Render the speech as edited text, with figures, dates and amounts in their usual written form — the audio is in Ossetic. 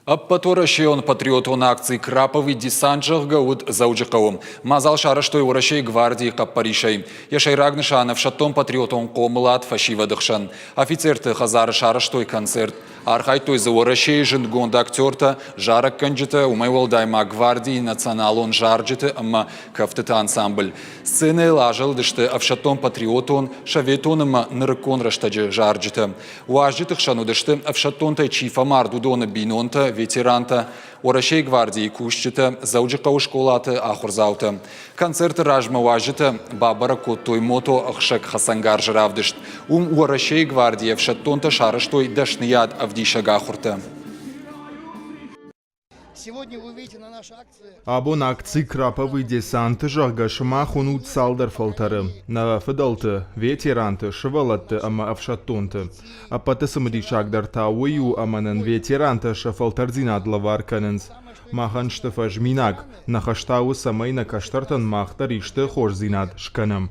Ӕппӕтуӕрӕсейон патриотон акци «Краповый десант», зӕгъгӕ, уыд Дзӕуджыхъӕуы. Мадзал сарӕзтой Уӕрӕсейы гвардийы хъӕппӕрисӕй. Йӕ сӕйраг нысан ӕфсӕддон-патриотон хъомылад фӕсивӕды хсӕн. Офицерты хӕдзары сарӕзтой концерт. Архайдтой дзы Уӕрӕсейы зындгонд актертӕ, зарӕггӕнджытӕ, уымӕй уӕлдай ма гвардийы националон зарджыты ӕмӕ кӕфтыты ансамбль. Сценӕйыл азӕлыдысты ӕфсӕддон-патриотон, советон ӕмӕ нырыккон рӕстӕджы зарджытӕ. Уазджыты хсӕн уыдысты, ӕфсӕддонтӕй чи фӕмард, уыдоны бинонтӕ, ветерантӕ, Уӕрӕсейы гвардийы кусджытӕ, Дзӕуджыхъӕуы скъолаты ахуырдзаутӕ. Концерты размӕ уазджытӕ бабӕрӕг кодтой мотоӕхсӕг хӕцӕнгарзы равдыст. Уым Уӕрӕсейы гвардийы ӕфсӕддонтӕ сарӕзтой дӕсныйад ӕвдисӕг ахуыртӕ. Абон акци «Краповый десант», зӕгъгӕ, сымах уынут цалдӕр фӕлтӕры: нӕ фыдӕлты, ветеранты, сывӕллӕтты ӕмӕ ӕфсӕддонты. Ӕппӕты цымыдисагдӕр та уый у, ӕмӕ нын ветерантӕ сӕ фӕлтӕрддзинад лӕвар кӕнынц. Махӕн сты фӕзминаг, нӕ хӕс та у, цӕмӕй нӕ кӕстӕртӕн мах дӕр исты хорздзинад скӕнӕм.